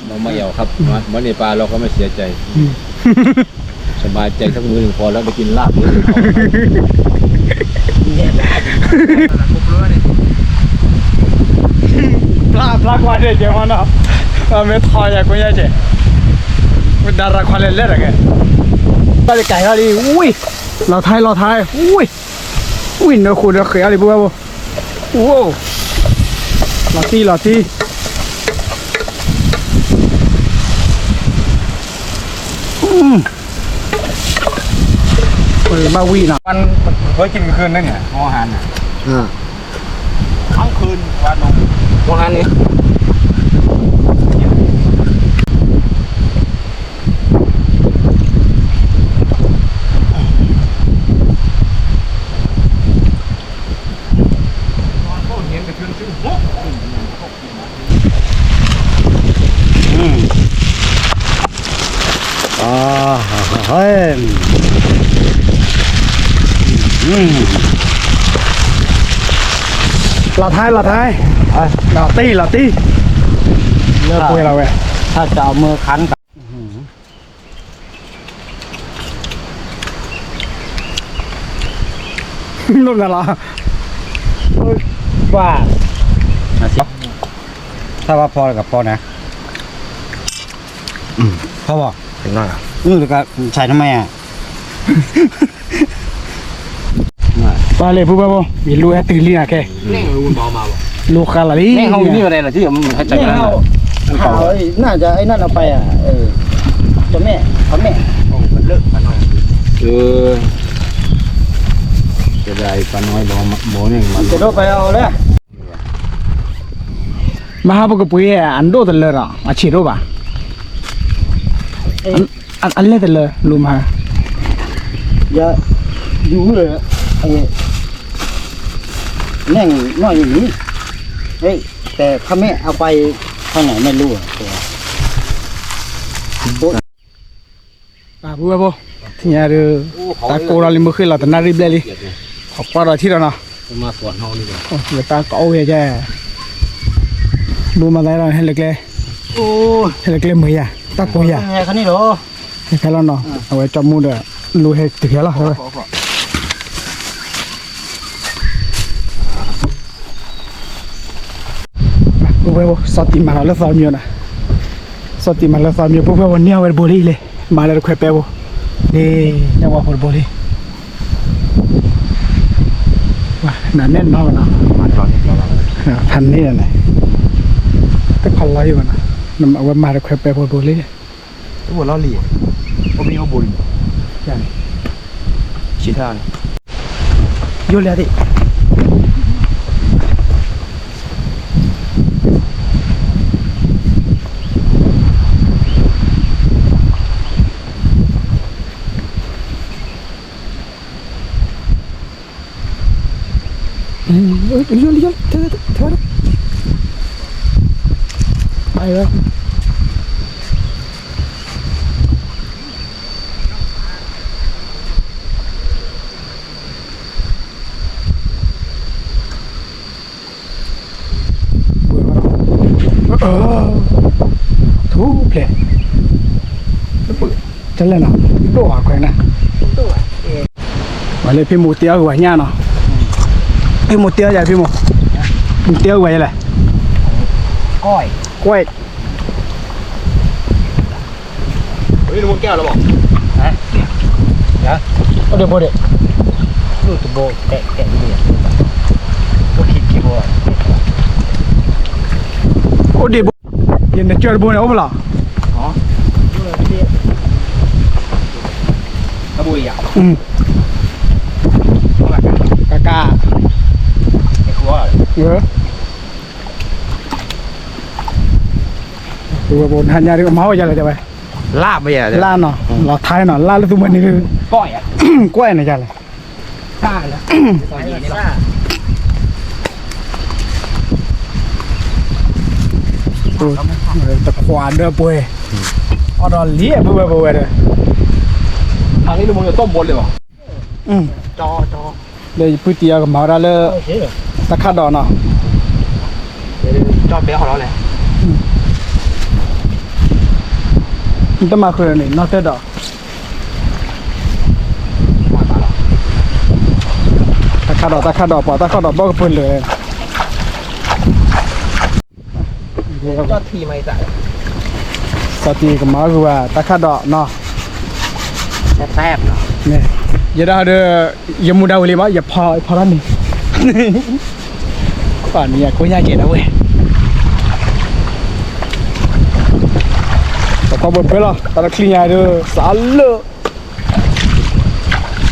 မမယဝ်ครับ မန့ၢ်ပၢ်လီၤ ก็ไม่เสียใจ อืม สบายใจสักมื้อหนึ่งพอแล้ว ได้กินลาบมื้อหนึ่ง ပျၢ်ပျၢ်ကွၢ်ဒဲးကဲမနီၤ မ့ၢ်ထီၣ်ယၤကွၢ်ယၤကဲ ဝဲဒၣ်ရၤခွါလဲၣ်လဲၣ်တဂ့ၤ ဘၣ်လၢကၤဟဲလီၤလံ ဝံၣ် လီၤထဲလီၤထဲ ဝံၣ် ဝံၣ် နၢဃိဒီးဃဲၤအီၤလံ ပုၢ်ဝဲၢ်ဖိ အိၣ် လီၤတံၢ်လီၤတံၢ် ဘၣ်ဝံၣ်နီၤ ทั้งคืนวันลง วันนี้ อืม อ๋อ เฮ้ย อืม ลาวไทย ลาวไทย เอ้ย ลาวตี้ ลาวตี้ เลิกคุยแล้วเว้ย ถ้าจะเอามือคันกับ လုပ်နၤလီၤ ကွၢ် ถ้าว่าพอกับพอนะ อืม พอบ่ อืม แล้วก็ใส่ทำไมอ่ะ ပၢ်လၢပုၢ်ဝဲၢ်ဖိ ယလူဟဲတုၤလံနၤခဲ လူဃါလီၤလံ แม่งเขานี่อะไรล่ะที่มันหายใจไม่ได้ น่าจะไอ้นั่นเอาไปอ่ะ เออ เจ้าแม่ พระแม่ มันเลิกกันหน่อย เออ จะได้ปลาน้อยบ่ บ่เนี่ย มันจะโดดไปเอาเลย မဟါပကပှ့ၤ အဒိၣ်တလၢဒီး အဆံးဒိၣ်ဘၣ် အလဲၢ်တလၢ လူမဟါ ယ ယူၤလၢ နဲၣ်နီၢ်ယံၤန့ၣ် ဟဲ แต่ถ้าแม่เอาไปทางไหนไม่รู้อ่ะ ပၢ်ပုၢ်ဝဲၢ်ဖိ ထံၣ်ညါဒီး တၢ်ကိၢ်ဒီးလံ မုၢ်ဃ့ၢ်လီၤတနၣ်ရံၣ်ဘျဲၣ်လံ ဟီၣ်ကွၢ်ဒီးထံၣ်ဒီးနီၤ လၢတၢ်ကိၢ်ဝဲကဲ ဘိမၤသးဒီးဟဲလၢကျဲ ဟဲလၢကျဲမုာ်ယၤ တၢ်ကိၢ်ယၤ ဟဲလီၤနီၤ အဝဲကၠီမူဒီး လူဟဲတုၤခဲလီၤ ပုၢ်ဝဲၢ်ဖိ စီၤတံၢ်မၤလီၤလၢသီမၠိနီၤ စီၤတံၢ်မၤလၢသီမၠိ ပုၢ်ဝဲၢ်ဖိန့ၢ်အဝဲတဘိလံလဲၣ် မၤလၢတခွဲးပဲဖိ န့ၣ် န့ၢ်ဝဲဖိတဘိလံ နနဲၣ်နီၢ်နီၤ ဖးန့ၢ်န့ၣ် တခီလီၤယံၤဘၣ်နီၤ အဝဲမၤတခွဲးပဲဖိတဘိလံ အိၣ်လီၤလံ အိၣ်မ့ၢ်အိၣ်ဘိလံ ဆံးထါန့ၣ် ယိၣ်လၢသ့ၣ် ယိၣ်လံ ယိၣ်လံ ထဲထဲထဲ ဘၣ်ယိၣ် ထူဖျဲး တလဲၣ်နီၤ ဒိၣ်အခွဲးနၤ ဝဲလၢဖံမူတ့အီၣ်ဂ့ၤဝဲညၣ်နီၤ ဖံမူတ့အီၣ်ယၤဖံမူ မူတ့အီၣ်ဂ့ၤဝဲယလဲၣ် ကွဲး အိၣ်ဒံးဘိဒံး အိၣ်ဒံးဘိ ယနကၢၢ်တဘိန့ၣ် အိၣ်ဖဲလဲၣ် ကက ပဝဲပနဟါညါဒ်မၤဟီၣ်ယၤလဲၣ်တဲဝဲ လၢ်မ့ၢ်ယၤ လၢ်နီၤ လီၤထဲနီၤ လၢ်လၢသူမၤန့ၣ် ကွၢ်န့ၣ်ယၤလဲၣ် တခွးဒၢပှဲၤ အီၣ်ဒီးလံပဝဲပဝဲဒီး လၢယပုၢ်တံၤအကမၤဝဲဒၣ်လၢ တၢ်ခၣ်ဒိးနီၤ တၢ်ဘဲဟီၣ်လီၤလဲၣ် တမၤဃုာ်န့ၣ် နီၢ်တၢၢ်ဒီး တၢ်ခါဒီး တၢ်ခါဒီး ပှၤတၢ်ခါဒီးဘီၣ်ကပၢၤလၢာ် ကီၢ်ထံမၤအံသး ကီၢ်ထံကမၤဂုာ်ဘၣ် တၢ်ခါဒီးနီၤ ယဲဒၣ်ဒီး ယမူဒါဝံၤလံမး ယဖီ ယဖီထီၣ်န့ၣ် ပှၤနံၤယၤကိးညါကဲဒၣ်ဝဲ ပကွၢ်ဘၢဘၢလီၤ တၢ်တချံညါဒီး စးလၢ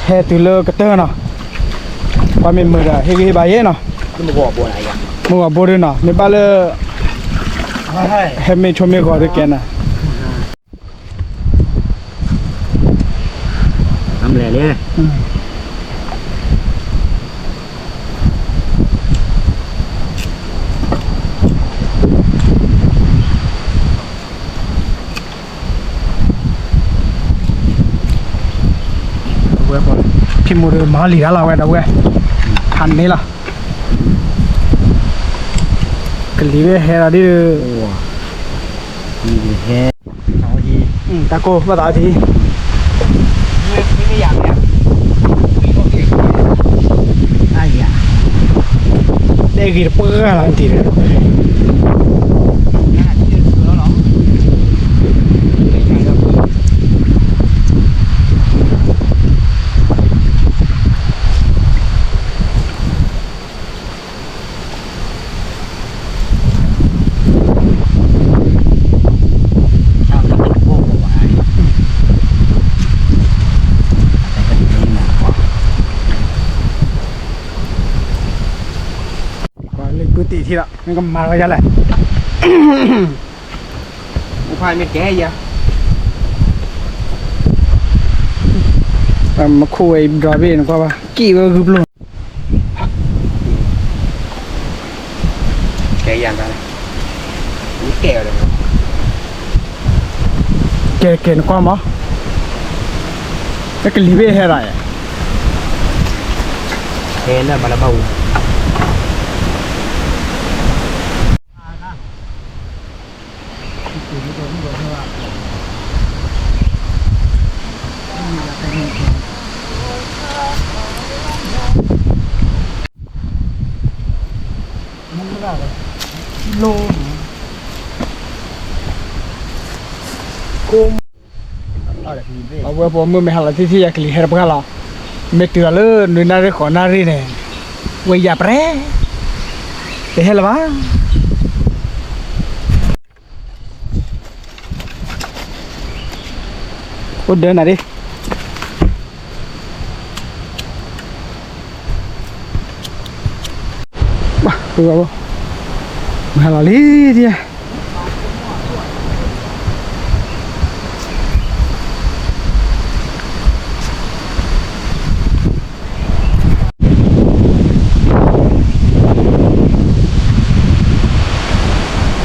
ဟဲတုၤလၢကတၢၢ်နီၤ ပှၤမ့ၢ်မုာ်ဒီး ဟ့ၣ်ဂံၢ်ဟ့ၣ်ဘါယဲနီၤ မုၢ်ဂီၤဘိဒ်နီၤ မ့ၢ်ဘၣ်လၢ ဟဲမ့ၢ်ဆိမ့ၢ်ဂီၤဒ်ကဲနၤ အမလဲၣ်လၢ ဝဲ ဖံမူဒီးမၤလံၤတၢ်လီၤဝဲဒီးဝဲ ဖးန့ၣ်လီၤ ကလံၤဝဲဟဲလီၤဒ် ဟဲ တၢ်ကိၢ်ဘၣ်သးအီထံ တဲဂ့ၤတပှၢ်လီၤတံၢ်ဒီး ကွၢ်လၢပုၢ်တံၢ်ထံလီၤ မ့ၢ်ကမၤလီၤယၤလဲၣ် မူဖါမ့ၢ်ကဲယၤ မူခိၣ်ဝဲအံၤ ဒြီဘ့ၣ် နကွၢ်ဘၣ် ကံၣ်ဝဲဂုၢ်ပျိၢ် ကဲယၤတၢ် ကဲ ကဲနကွၢ်မး လၢကလံၤဘ့ၣ်ဟဲဒၣ် ဟဲလၢမၤလၢဘၣ်ဝံၤ အဝဲပှၤမုၢ်မ့ၢ်ဟါလီၤထံထံ ယကလံၤဟဲတပှၢ်လီၤ. မ့ၢ်တုၤလီၤလၢနွံနၣ်ရံၣ်ဃိးနၣ်ရံၣ်န့ၣ် ဝဲယၤပြဲ တဟဲလၢၤဘၣ်. အိၣ်ဒၢနၤဒ့ ဘၣ် မုၢ်ဟါလီၤလံ ဒ် တၢ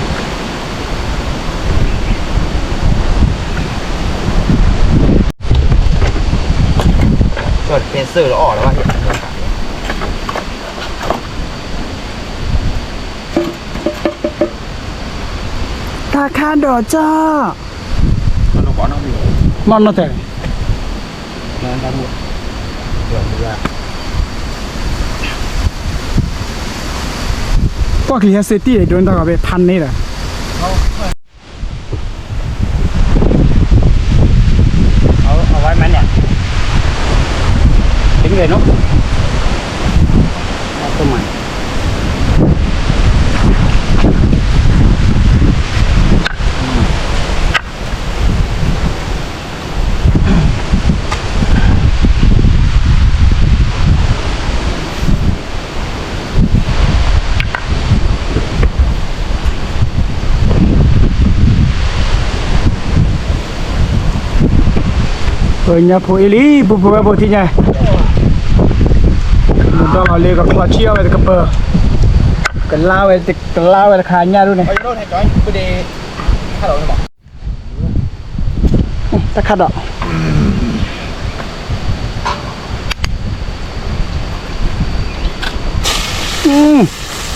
်ခါဒီးကၠီ မ့ၢ်နီၢ်တဲ ကွၢ်ကလံၤဟဲစ့တံၢ် ဒိးန့ၢ်တၢ်ဂီၤဘ့ၣ်ဖးန့ၢ်ဒီး เอาไว้ไหมเนี่ย ทิ้งเลยเนาะ เอาต้นใหม่ ပညါဖိအ့လံ ပူဖိဝဲဖိထံၣ်ညါ မုၢ်ဒီလီၤလံ ကချီဆံၣ်အီၣ်ဝဲတကပၤ ကလါဝဲ ကလါဝဲတခါညါဒ်န့ၣ် တၢ်ခါဒီး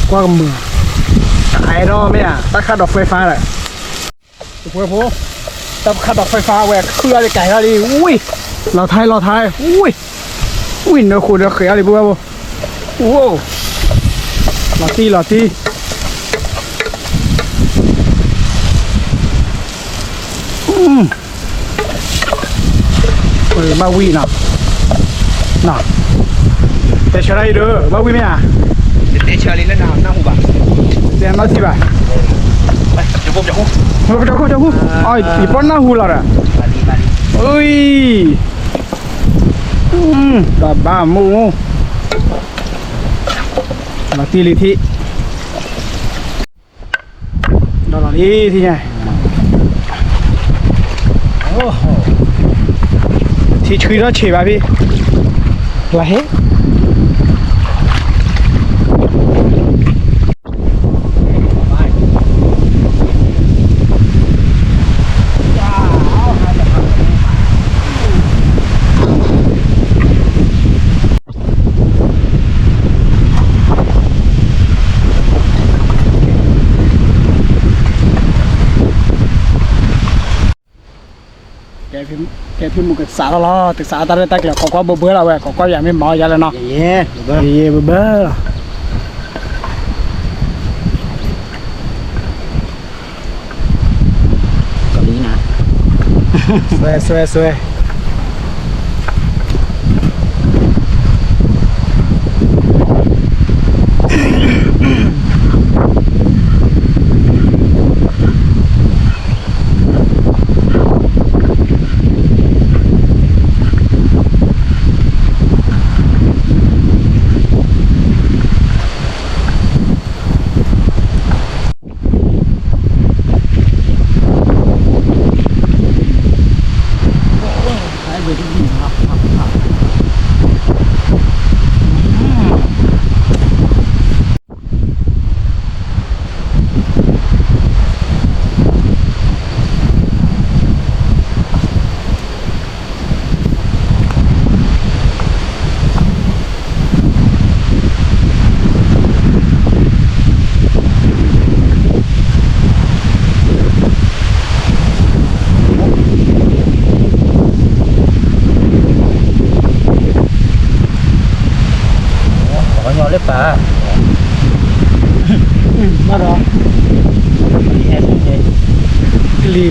ကွၢ်ကမုာ် တခါအဲၣ်ဒိးမ့ၢ်ဧါ တၢ်ခါဒီး five five ဒီး တပွဲဖိ တၢ်ပခါဒီး ไฟฟ้า ဝဲ ခုၣ်အီၤလံ ကဲထီၣ်လံ ဝံၤ လီၤထဲ လီၤထဲ ဝံၤ ဝံၤ နၢဃိဒီးဃဲၤအီၤလံ ပုၢ်ဝဲၢ်ဘိ ဝိ လီၤတံၢ်လီၤတံၢ် ဘၣ်ဝံၤနီၤ တဲဆၢတၢ်အံၤဒီး ဘၣ်ဝံၤမ့ၢ်ဧါ တဲဆၢလံလၢနၢ်ဟူဘၣ် တဲနီၢ်ထံၣ်ဘၣ် ပကၠီၣ်ခိၣ် ပကၠီၣ်ခိၣ် ယပီၢ်နၢ်ဟူလီၤဒီး အံၤ ဘၣ်ဘၣ်မိၢ် လီၤတံၢ်လံထံၣ် ဒီးလီၤလံထံၣ်ညါ ထံဆှံထီၣ်ဆံးဘၣ်ဖံ လီၤဟ့ၣ် ကဲဖံမူကစးထီၣ်လီၤ တစးတၢ်ရဲၣ်တၢ်ကျဲၤ ကိးကွၢ်ဘၢဘၢလီၤဝဲ ကိးကွၢ်ယၤမ့ၢ်မၤအီၤယၤလၢနီၤ ယဘၢဘၢလီၤ ဆွဲဆွဲဆွဲ ပှၤကညီလၢပၢ် ဘၣ်ဒီး ကလံၤဘၣ်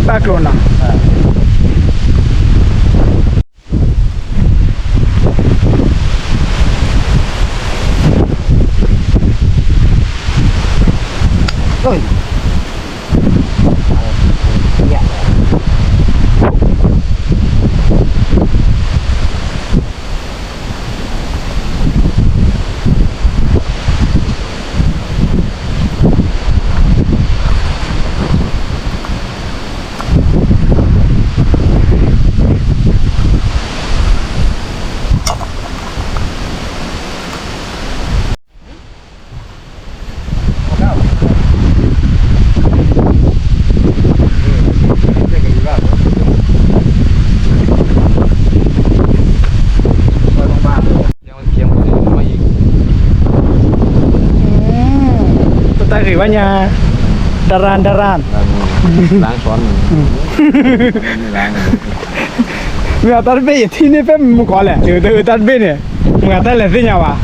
ကျိၤနီၤ တၢ်ဂ့ၤဘၣ်ညါ ဒရၣ်ဒရၣ် မ့ၢ်အတၢ်တဘ့ၣ်ယထံၣ်န့ၣ် ဖဲမုၢ်ကီးလဲၣ် တၢ်တဘ့ၣ်န့ၣ် မ့ၢ်အတၢ်လဲၤသ့ၣ်ညါဘၣ် န့ၣ်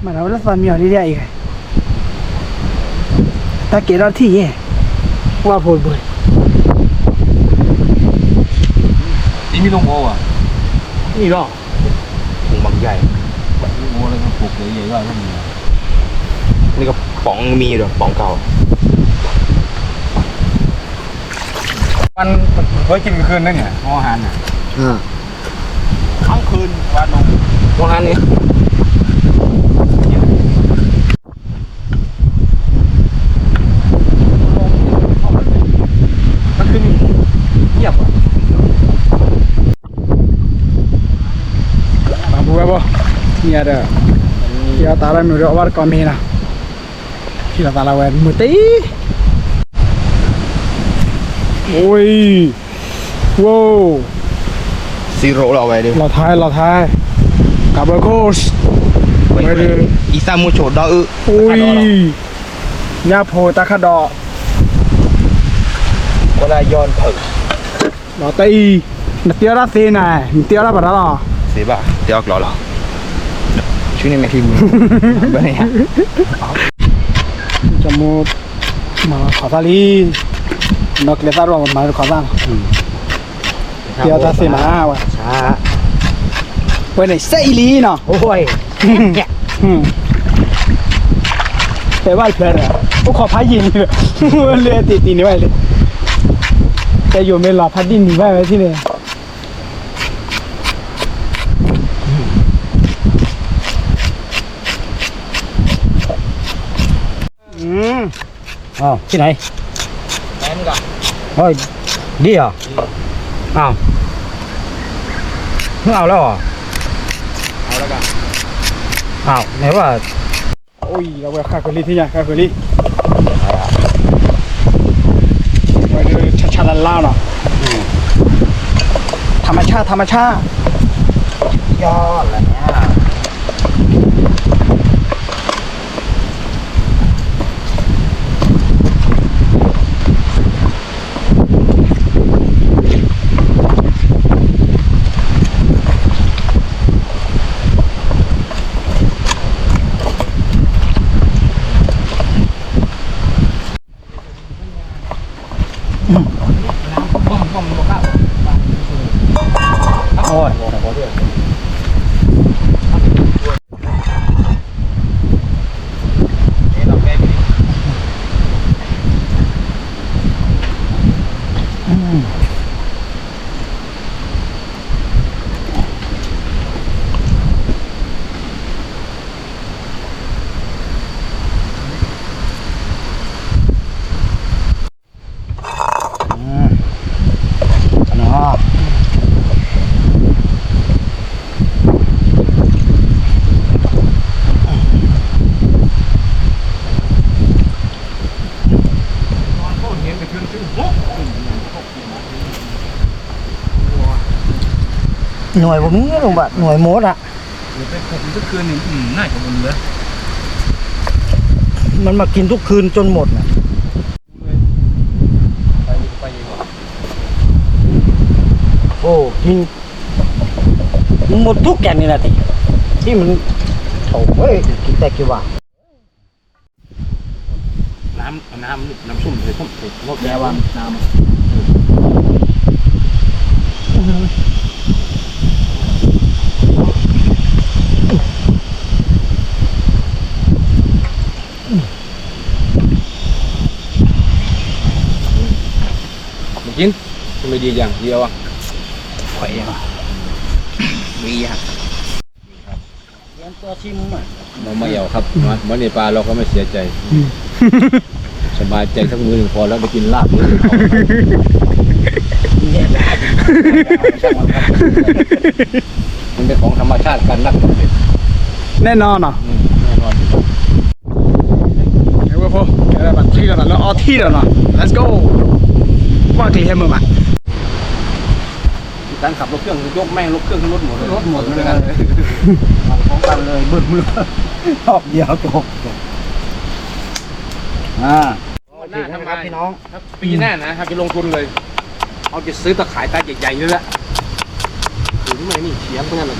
မၤတၢ်ဝဲလၢသီမံအီၤဒ်ဒ်အံၤ, တၢ်ကဲထီၣ်ထံၣ်ယဲၢ်, ဝၣ်ဖိတဘိ, အံၤမံလီၤမီၢ်ဝဲ, အံၤလီၤ, မၤကယဲၢ်, မီၢ်လၢကဖိးကဲယဲၢ်, နကပီၤမံဒီးပီၤကါ, ဝဲက့ၤကနၣ်န့ၣ်, မီၢ်ဟါန့ၣ်, အါ, အါခၢၣ်ဝဲနီၤ, မီၢ်ဟါန့ၣ်, ပှၤပူၤဝဲဘၣ်, မ့ၢ်ဒီး, ယတၢ်လၢမုာ်ဒီးအဝဲတကိးမ့ၢ်နီၤ, ထံၣ်လီၤသးလၢဝဲမုာ်တ့ၢ် အိၣ်, ဝိၢ်, စံရိးလီၤဝဲဒၣ်, လီၤထဲ လီၤထဲ, ကးဘၢခိၣ်, ဝဲဒၣ်, အံသၣ်မူဆိးဒီအုၣ်, အိၣ်, ညၣ်ဖိတၢ်ခၣ်ဒီး, ဝဲဒၣ်ယီၢ်ဖုး, ဒီးတၢ်အံၤ, နတ့အီၣ်တၢ်သ့နၤ, နတ့အီၣ်တၢ်ပှၤတၢ်လီၤ, သ့ဘၣ် တ့အီၣ်ကျီလီၤ, ဆူန့ၣ်မ့ၢ်ခံပူၤ, ဘၣ်န့ၣ်, ကမိၣ်, မၤလီၤခီသၣ်လံ, နီၢ်ကျဲသၣ်တဘၣ်မၤလီၤခီသၣ်လီၤ, တ့အီၣ်တၢ်သ့မး, ဝဲန့ၣ်စဲအံၤလံနီၤ, တဲဘၣ်ဖျဲးဒီး, အိၣ်ခိးဖးယံာ်လံ, လၢတံၢ်တံၢ်န့ၣ်ဘၣ်လံ, တဲယိၤမ့ၢ်လီၤဖးဒံၣ်နံၤဘၣ်ဝဲထံၣ်န့ၣ် อืม อ๋อ ที่ไหน แอนก่อน อ๋อ ดีเหรอ อ้าว เพิ่งเอาแล้วเหรอ เอาแล้วกัน อ้าว ไหนว่า โอ้ย เราไปฆ่าเกอรี่ที่ไหน ฆ่าเกอรี่ ไปดูชัดๆล้านๆเนาะ ธรรมชาติ ธรรมชาติ ยอดเลยเนี่ย โอ้ย อืม อันนี้ฮะ หน่วยผมมีลงบัตรหน่วยมดอ่ะ เดี๋ยวไปขบมันสักคืนหนึ่ง อืม น่าจะบนเรือ มันมากินทุกคืนจนหมดน่ะ ไป ไปดีกว่า โอ้ กิน มันหมดทุกอย่างนี่นะติ ที่มัน โถ่เว้ย กินแต่กี่วัน น้ำ เอาน้ำ น้ำส้มใส่ส้ม ใส่รอบแก้วอะ น้ำอะ မกิน ทำไมดีจัง เดียวอะ ခွဲးရပါ မီးရ เตรียมตัวชิมอ่ะ เราไม่เอาครับ วันนี้ปลาเราก็ไม่เสียใจ อืม สบายใจสักมื้อหนึ่งพอแล้ว ได้กินลาบมื้อหนึ่งพอ เนี่ย มันเป็นของธรรมชาติการนักเก็ต แน่นอนเหรอ อืม แน่นอนอยู่แล้ว เดี๋ยวพวก เดี๋ยวเราบัตรที่เราแล้ว ออที่เราเนาะ let's go ว่าเคลียร์มือมา การขับรถเครื่องยกแม่งรถเครื่องขึ้นรถหมดเลย รถหมดเลย เอาพร้อมกันเลย บึ้มเลย รอบเดียวจบ จบ อ่า หน้าทำงาน ครับพี่น้อง ครับ ปีหน้านะ ครับ จะลงทุนเลย เอาจะซื้อตะข่ายตาใหญ่ๆเลยแหละ ถือที่มันนี่เขียงพวกนั้นแหละ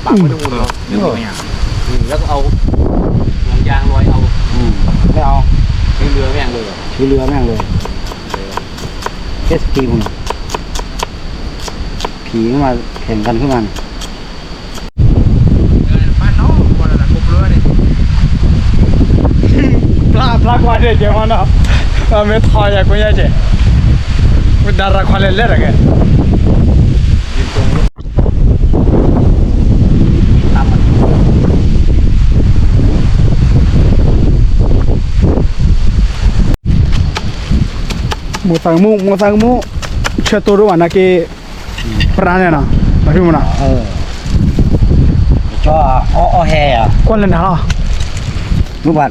ปักไว้ตรงนู้นเนาะ เออ อืม แล้วก็เอาห่วงยางลอยเอา อืม ไม่เอา ใช้เรือแม่งเลย ใช้เรือแม่งเลย เจ็ตสกี มึง ผีมาแข่งกันขึ้นมา ဖျါ ဖျါကွၢ်ဒဲးကဲမနီၤ အမ့ၢ်ထီၣ်ယၤကွၢ်ယၤကဲ ဝဲဒါရၤခွါလဲၤလဲၤတဂ့ၤ မိၢ်သးကမူၣ် မိၢ်သးကမူၣ် ဆၢတိၢ်ဒိၣ်ဘၣ်နာ်က့ ပြၢ်န့ၣ်နီၤ ပှၤထူမနီၤ ကၠီအီၣ်အီၣ်ဟဲဧါ ကွၢ်လၢနၤလီၤ မုၢ်ဘၣ်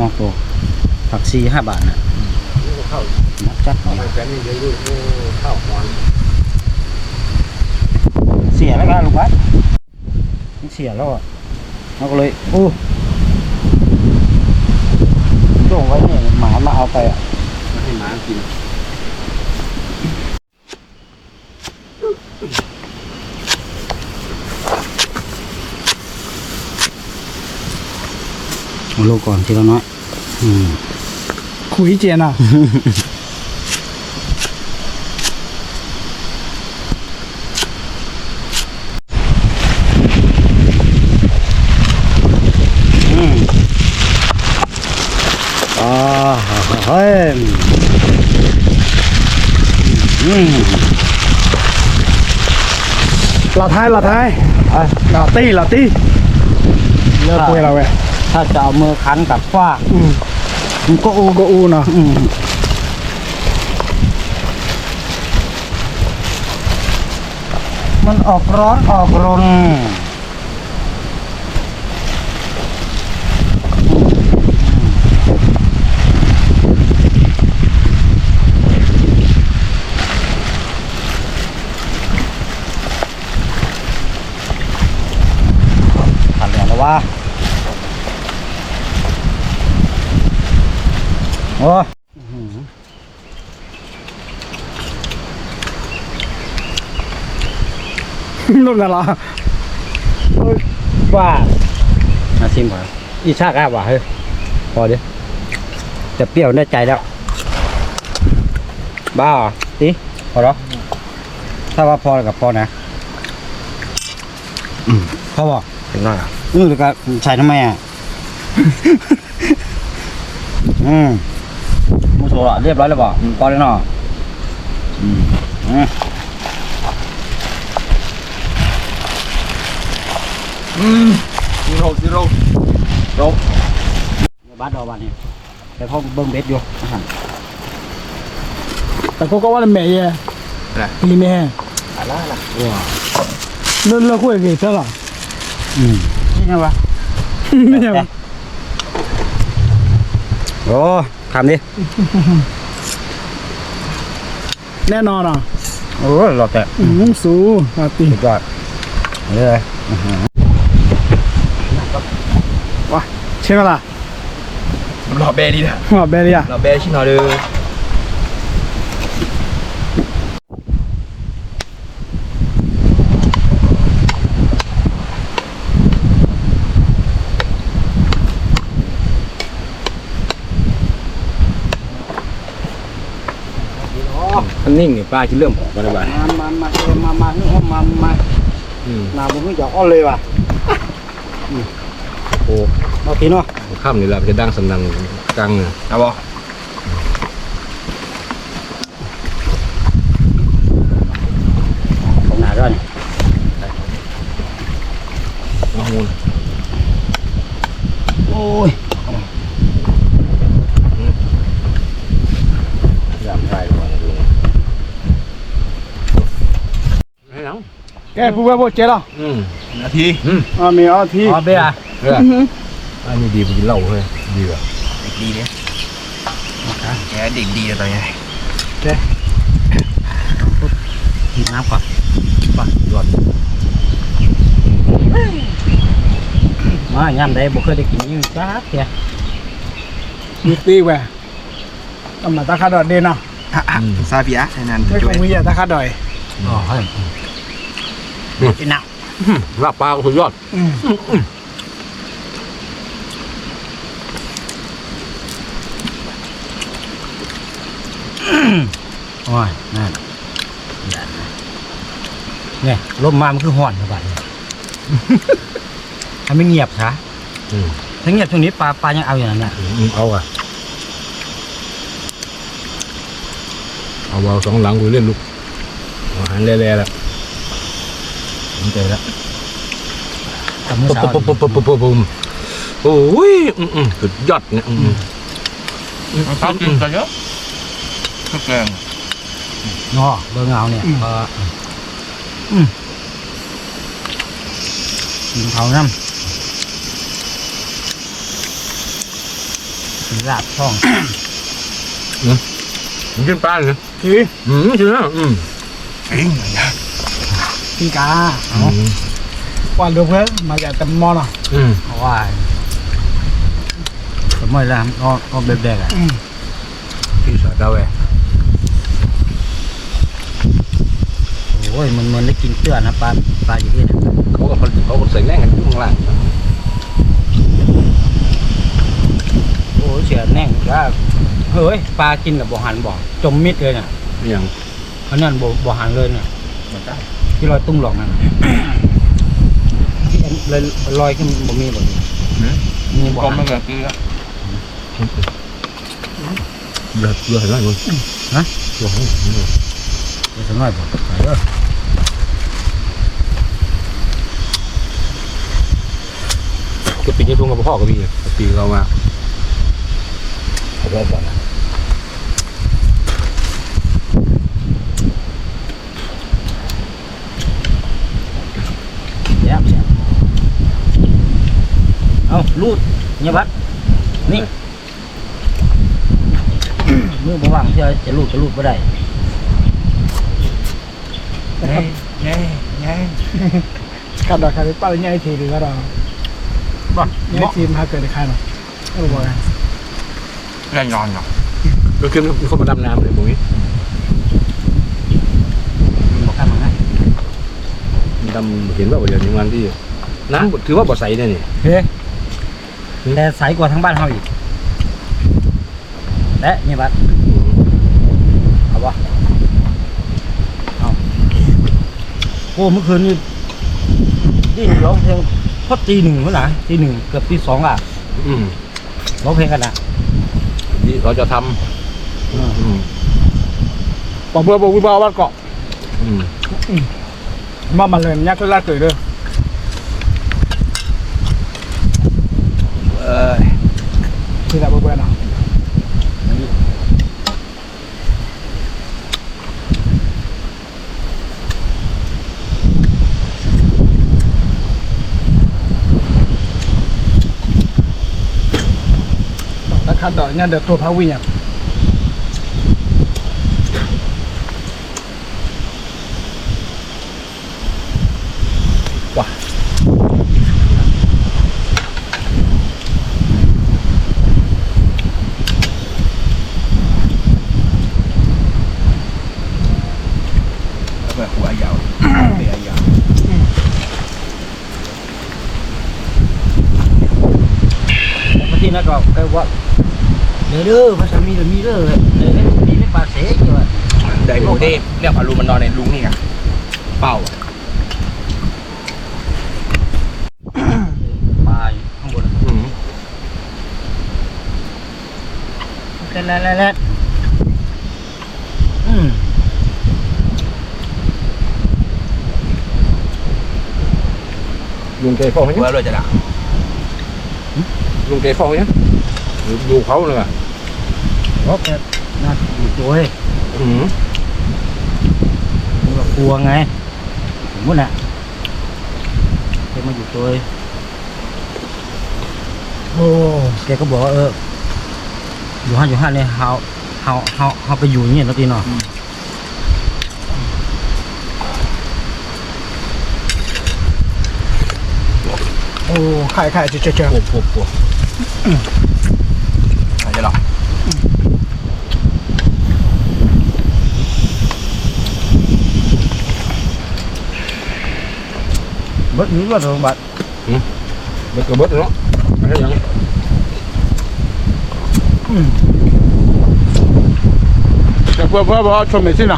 မီၢ်ကိၢ် ဖးဆံဟးဘးန့ၣ် မီၢ်ကၢ် เสียแล้วก็ลูกบ้าน มันเสียแล้วอ่ะ เราก็เลยอู้ ส่งไว้เนี่ย หมามาเอาไปอ่ะ ให้หมากิน เอาลงก่อนทีละน้อย อืม คุยเจียนอ่ะ อืม อ่า เฮ้ย อืม หลาดไทย หลาดไทย เอ้ย หลาดตี้ หลาดตี้ เลิกคุยแล้วเว้ย ถ้าจะเอามือคันกับฟาก อืม มันก็อู ก็อูเนาะ อืม มันออกร้อนออกรน ขันเหลืองแล้ววะ โอ้ อืม ลูกนั่นเหรอ ว่า มาชิมก่อน อีช่าก้าว่ะ เฮ้ย พอดิ จะเปรี้ยวได้ใจแล้ว บ้าเหรอ ติ พอแล้ว ถ้าว่าพอก็พอนะ อืม พอบอก เห็นหน่อยอ่ะ อืม แล้วก็ใส่ทำไมอ่ะ อืม မူဆိုးတော့ เรียบร้อยแล้วบอก อืม พอแล้วเนาะ อืม อืม อืม ซีโร่ ซีโร่ โร ဘၣ်ဒီးဘၣ်န့ၣ် แต่เขาเบิ่งเบ็ดอยู่ อาหาร แต่เขาก็ว่าแม่เย่ อะไร กินแม่ อะไรล่ะ เลิกเลิกคุยกันเถอะล่ะ อืม นี่ไงวะ ไม่ใช่วะ โอ้ คำดิ แน่นอนอ่ะ โอ้ หลอดแต่ อืม สู มาตี สุดยอด เลย ว้า เชื่อไหมล่ะ หลอดแบร์ดีนะ หลอดแบร์ดีอ่ะ หลอดแบร์ชิ้นหน่อยเด้อ อันนี้นี่ปลาที่เริ่มออกมาแล้วบ้าง มา มา มา เออ มา มา เออ มา มา อืม หนาบ่มีจะอ้อนเลยว่ะ อืม โอ้ เอากินเนาะ ค่ำนี่ละจะดังสนั่นกลางเนี่ย เอาบ่ ของหนาด้วยนี่ โอ้ย ยำไทยลงมาเลย แกพูดว่าโบเจ๊หรอ อืม นาที อืม อ่า มีอาที อ๋อ เบียร์ เออ อือหือ อันนี้ดีไปกินเหล้าเฮ้ย ดีว่ะ เด็กดีเนี่ย แกเด็กดีเลยตอนนี้ โอเค กินน้ำก่อน ก่อน ก่อน มา ยามใดบ่เคยได้กินนี่จักเทื่อ มีปีแหวะ กำลังตาข้าดอยเด่นเนาะ อืม ซาเบียร์ ไอ้นั่น ไม่คงมีอะ ตาข้าดอย อ๋อ ให้ กินน้ำ ลาบปลาก็สุดยอด อืม อืม อืม โอ้ย นั่น เนี่ย ลมมามันคือฮ้อนขนาดนี้ ให้มันเงียบซะ อืม ถ้าเงียบช่วงนี้ปลา ปลายังเอาอยู่นะเนี่ย อืม เอาอ่ะ เอาเอาสองหลังกูเล่นลูก เอาหันแล่ๆ แล้ว สนใจแล้ว ตำมื้อเช้า ปุ๊บปุ๊บปุ๊บปุ๊บปุ๊บปุ๊บ โอ้ย อืมอืม สุดยอดเนี่ย อืมอืม อืม เอาข้าวกินก่อนเยอะ ข้าวแกง เนาะ เบิ่งเอาเนี่ย อืม เออ อืม กินเขาวน้ำ กินลาบท้อง อืม กินปลาเหรอ กิน อืม กินแล้ว อืม กินกา เอา อืม ว่าเดี๋ยวเพื่อนมาจากตะมอนอ่ะ อืม ว่า ตะมอนแล้ว ก็ ก็แบบๆ อ่ะ อืม พี่สาวเจ้าเว้ย โอ้ย มันๆ ได้กินเตื้อนะ ปลา ปลาอยู่ที่เนี่ย เขาก็ เขาก็ใส่แน่งกันอยู่ข้างล่าง โอ้ย เสียแน่งจ้า เฮ้ย ปลากินแบบบ่หันบ่ จมมิดเลยน่ะ อย่าง อันนั้นบ่ บ่หันเลยน่ะ ที่ลอยตุ้งหลอกนั่นน่ะ ที่เลยลอยขึ้นบ่มีบ่ หืม มีบ่หัน ก็ไม่เหลือเกลือ เดือดเดือดหน่อยมึง ฮะ เดือดหน่อย เดี๋ยวสักหน่อยผม ไปเด้อ ก็ปีนี้ทุ่งกับพ่อก็มี ปีเรามา เอาไว้ก่อนนะ แซ่บๆ เอา รูด เนี่ยบัด นี่ มือบ่ว่างเทื่อจะรูดก็รูดบ่ได้ ไง ไง ไง ขัดดอกขัดไปเป้าไงทีหรือว่าเรา บ่ ไงทีมหาเกิดในใครเนาะ เออ บอกไง แน่นอนเนาะ ก็คือมีคนมาดำน้ำเลยพวกนี้ มันบอกกันมาไง ดำเห็นว่าเดี๋ยวนี้มันที่ น้ำถือว่าบ่ใสเนี่ยนี่ เฮ้ย อืม แต่ใสกว่าทางบ้านเฮาอีก และนี่บัด อืม เอาบ่ เอา โอ้ เมื่อคืนนี้ นี่ร้องเพลง พอตีหนึ่งแล้วนะ ตีหนึ่ง เกือบตีสองอ่ะ อืม ร้องเพลงกันนะ นี่เราจะทำ อืม อืม บอกเบอร์ บอกวิบากวัดเกาะ อืม อืม မ့ၢ်မၤလၢညါကျၢၢ်လၢ်တုၤဒီး ဖံးလၢ်ဘၢဘၢနီၤ တၢ်ခါဒီးညါဒီးတိၢ်ဖးဝံၣ်ညါ ပထံၣ်န့ၣ်ကီး ကဲဝဲ လၢဒၢ ဘၣ်ဆၣ်မံလၢမံလၢ လၢမံမ့ၢ်ပာ်စဲက့ၤဝဲ ဒ်န့ၣ် လၢအလူမနီၤန့ၣ် လူန့ၣ် ပာ်ဝဲ ปลาอยู่ข้างบน อืม โอเค แล้ว แล้ว แล้ว อืม ลุงแกฟ้องไหม ว่าเราจะด่า ลุงแกฟ้องไหม ดูเขาเลยว่ะ เพราะแกน่าอยู่ตัวเอง อืม มันก็กลัวไง สมมติน่ะ แกมาอยู่ตัวเอง โอ้ แกก็บอกว่า เออ อยู่ห้าง อยู่ห้างเนี่ย เฮา เฮา เฮา เฮาไปอยู่อย่างเงี้ยเนาะพี่เนาะ อืม โอ้ ไข่ ไข่ เจอ เจอ เจอ ปวด ปวด ปวด อืม หายใจหรอ อืม ဘ ဘၣ်ဘၣ် ဘၣ်ကဘၣ်နီၤ ပှၤဘၣ်ဘၣ်ဆိမိၣ်စ့ၢ်နီၤ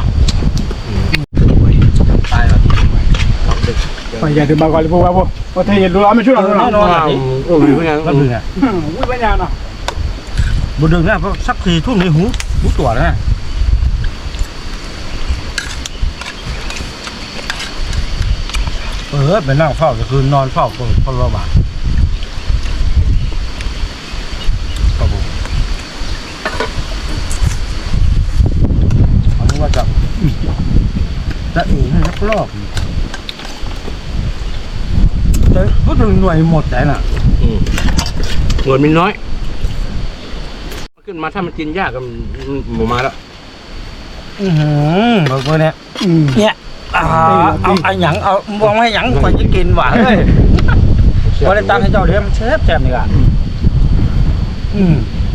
ပှၤယၤဒုးဘၣ်ဂီၤလံဖိဝဲဖိ ပှၤထဲယဒိလီၤမ့ၢ်ဆူၣ်လီၤနီၤ ဝံၣ်ဝဲညါနီၤ ဘူးဒုးန့ၣ် ဆၣ်ခရံာ်ထူၣ်န့ၣ်ဟူ ဟူတွၤန့ၣ် ပနၢ်ဖီၣ်ကနွံဖီၣ်ကဖီလီၤဘၣ် အဝဲတၢ်အံၤန့ၣ်ပလီၢ် ဘူးဒုးနွံမိၢ်တဲနၤ ငိုမံနီၢ် ขึ้นมาถ้ามันกินยากก็หมูมาแล้ว อืมเบอร์เบอร์เนี่ยเนี่ยเอาเอาเอาหยังเอามองให้หยังกว่าจะกินหวานเลยว่าได้ตั้งให้เจ้าเลี้ยงแซ่บแซ่บนี่ล่ะอืม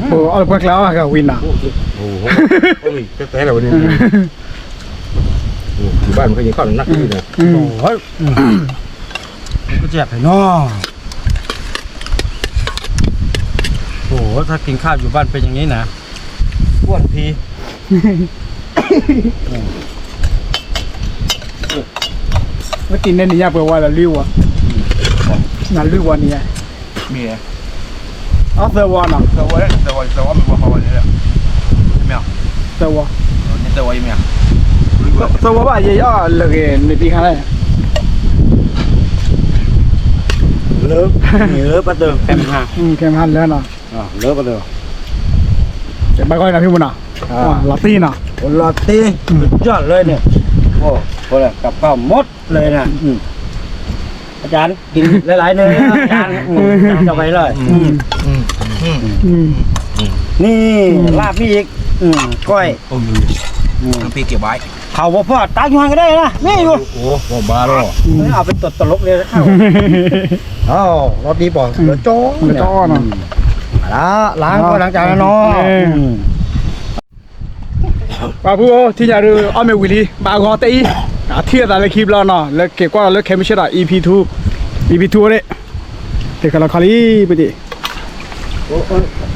โอ้เอาเปลือกแล้วอะกับวินอ่ะโอ้โหโอ้ยแซ่บแล้ววันนี้อยู่บ้านมันก็ยังข้าวหนักอยู่นะโอ้ยก็แซ่บเลยเนาะโอ้โหถ้ากินข้าวอยู่บ้านเป็นอย่างนี้นะ อ้วนพี မ့ၢ်တံၢ်န့ၢ်နံၤညါပှဲၤဝါလီၤ လွံၢ်ဝါ, နလွံၢ်ဝါနံၤညါ, မ့ၢ်, အသၢဝါနီၤ, သၢဝါ, သၢဝါ, သၢဝါမ့ၢ်ဝါဃီဝါန့ၣ်, မ့ၢ်, သၢဝါ, သၢဝါယမ့ၢ်, သၢဝါဘၣ်ယဲယအီၣ်လၢဂ့ၤန့ၣ်တံၢ်ခါလဲၣ်, လၢ, လၢပှၤတၢၢ်, ခဲမဟါ, ခဲမဟါလၢနီၤ, လၢပှၤတၢၢ်, ဘၣ်ဂီၢ်နီၤဖံမုၢ်နီၤ, လီၤတံၢ်နီၤ, လီၤတံၢ်, ယီၢ်လၢန့ၣ်, โอ้โห กับข้าวหมดเลยนะ อืม อาจารย์กินหลายๆเนื้ออาจารย์อืมอาจารย์จะไปเลยอืมอืมอืมอืมนี่ลาบมีอีกอืมก้อยอืมอืมน้ำพริกเก็บไว้เขาบอกพ่อตักอยู่หันก็ได้นะนี่อยู่โอ้โหบอกบ้าแล้วเอาเป็นตัวตลกเลยนะเอาเราตีบอกเหลือจ้อเหลือจ้อเนาะมาละล้างถ้วยล้างจานแล้วเนาะ ပှၤဖိ ထံၣ်ညါဒုး အီၣ်မ့ၢ်ဝံၤလံ ဘၣ်ဂီၤတအံၤ, အထံၣ်အသးလၢခံဘျီနီၤ လၢက့ၤကွၢ်လီၤလၢခဲမုၢ်ဆ့ၣ်ဒီး EP two, EP two န့ၣ်, တကလီခီလံ ပတံၢ်,